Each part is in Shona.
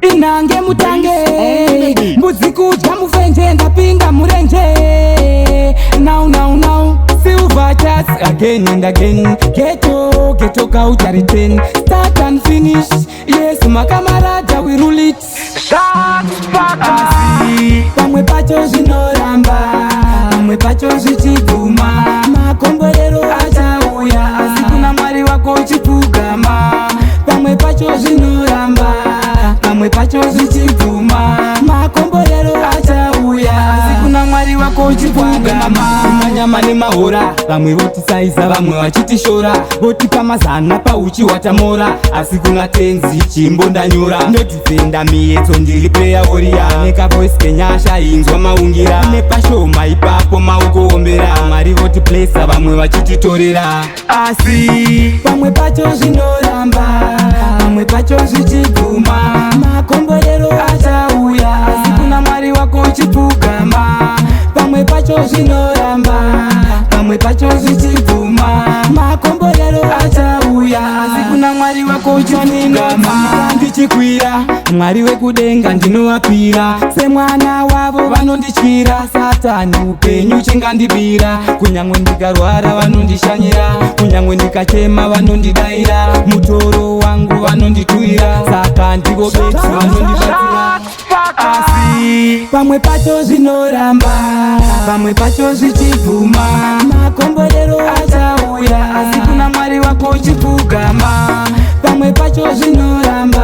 Inange mutange mbudzi kudya mufenje, ndapinda murenje. Now now now, silver chats again and again. Ghetto, ghetto culture return, start and finish. Yes, makamarada, we rule it. Asi pamwe pacho zvinoramba, pamwe pacho zvichibvuma. Makomborero achauya, asi kuna Mwari wako uchipfugama. Pamwe pacho zvinoramba, pamwe pacho zvichibvuma. Makomborero achauya, asi kuna Mwari wako uchipfugama. Manyama nemahora, vamwe votisaiza, vamwe vachitishora, votipa mazana pauchi watamora, asi kuna Tenzi chimbo ndanyura. Ndodifenda miyedzo, ndiri prayer warrior, nekavoice kenyasha inzwa maungira. Nepashoma ipapo maukoombera, Mwari votiblesa, vamwe vachititorera. Asi pamwe pacho zvinoramba, pamwe pacho zvichibvuma. Makomborero achauya, asi kuna Mwari wako uchipfugama. Pamwe pacho zvinoramba, pamwe pacho zvichibvuma. Makomborero achauya, asi kuna Mwari wako uchipfugama. Ndichikwira, Mwari wekudenga ndinovapira, semwana wavo vanondityira. Satani upenyu chingandibira, kunyangwe ndikarwara vanondishanyira, kunyangwe ndikachema vanondidaira, mutoro wangu vanonditwira, saka ndivo bedzi vanondibatsira. Asi pamwe pacho zvinoramba, pamwe pacho zvichibvuma. Makomborero achauya, asi kuna Mwari wako uchipfugama. Pamwe pacho zvinoramba,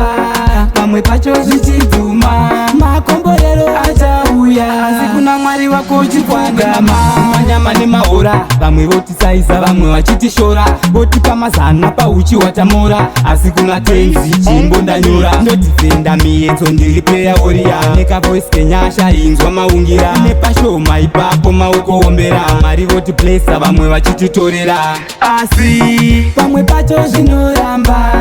pamwe pacho zvichibvuma. Makomborero achauya, asi kuna Mwari wako uchipfugama. Manyama nemahora, vamwe votisaiza, vamwe vachitishora, votipa mazana pauchi watamora, asi kuna Tenzi chimbo ndanyura. Ndodifenda miyedzo, ndiri prayer warrior, nekavoice kenyasha inzwa maungira. Nepashoma ipapo maukoombera, Mwari votiblesa, vamwe vachititorera. Asi pamwe pacho zvinoramba,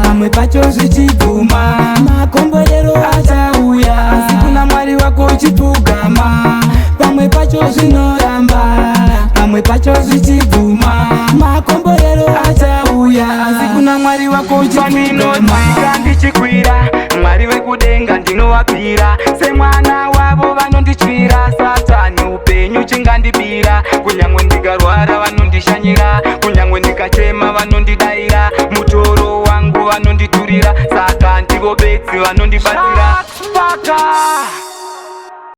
pamwe pacho zvichibvuma. Makomborero achauya, asi kuna Mwari wako uchipfugama. Pamwe pacho zvinoramba, pamwe pacho zvichibvuma. Makomborero achauya, asi kuna Mwari wako uchipfugama. Ndichikwira, Mwari wekudenga ndinovapira, semwana wavo vanondityira. Satani upenyu chingandibira, kunyangwe ndikarwara vanondishanyira, kunyangwe ndikachema vanondidaira, mutoro wangu vanonditurira, saka ndivo bedzi vanondibatsira.